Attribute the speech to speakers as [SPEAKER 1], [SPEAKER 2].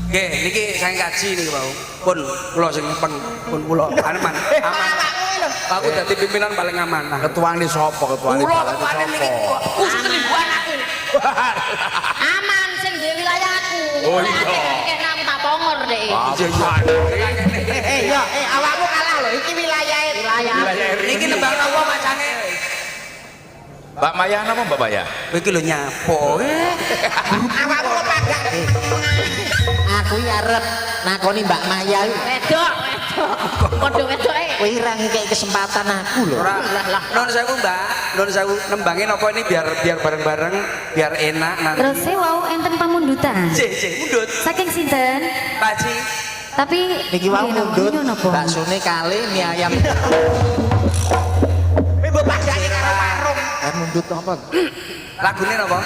[SPEAKER 1] Nggih, niki saking kaji niki wau. Pun kula sing peng pun kula aman. Aman. Aku dadi pimpinan paling amanah.
[SPEAKER 2] Ketuane sapa? Ketuane
[SPEAKER 1] Kula
[SPEAKER 2] balane
[SPEAKER 1] ketuane niki
[SPEAKER 2] sapa?
[SPEAKER 1] khusus limbuhan aku.
[SPEAKER 3] Aman sing duwe wilayah aku.
[SPEAKER 2] Oh, iya.
[SPEAKER 3] Kene aku tak pongor dek.
[SPEAKER 1] Iya iya.
[SPEAKER 4] Eh, eh, yo, eh, awakmu kalah lho. Iki wilayahe.
[SPEAKER 3] Wilayah.
[SPEAKER 1] Niki nembang napa macane?
[SPEAKER 2] Mbak Maya napa Mbak Maya?
[SPEAKER 1] Kowe iki lho nyapo.
[SPEAKER 4] Awakmu kok pagak.
[SPEAKER 5] Aku iki arep nakoni Mbak Maya iki.
[SPEAKER 3] Wedok, wedok. Padha wedoke.
[SPEAKER 5] Kowe ora ngekeki kesempatan aku lho.
[SPEAKER 1] Ora. Nun sewu, Mbak. Nun sewu, nembange napa ini biar biar bareng-bareng, biar enak nanti.
[SPEAKER 6] Terus wau enten pamundutan.
[SPEAKER 1] Cih, cih, mundut.
[SPEAKER 6] Saking sinten?
[SPEAKER 1] Pak Haji.
[SPEAKER 6] Tapi
[SPEAKER 5] Niki wau
[SPEAKER 6] nggih,
[SPEAKER 5] mundut
[SPEAKER 6] napa napa?
[SPEAKER 5] Baksone kali mie ayam.
[SPEAKER 4] Kowe mbok pagake karo warung.
[SPEAKER 5] Eh, mundut apa?
[SPEAKER 1] Lagune napa?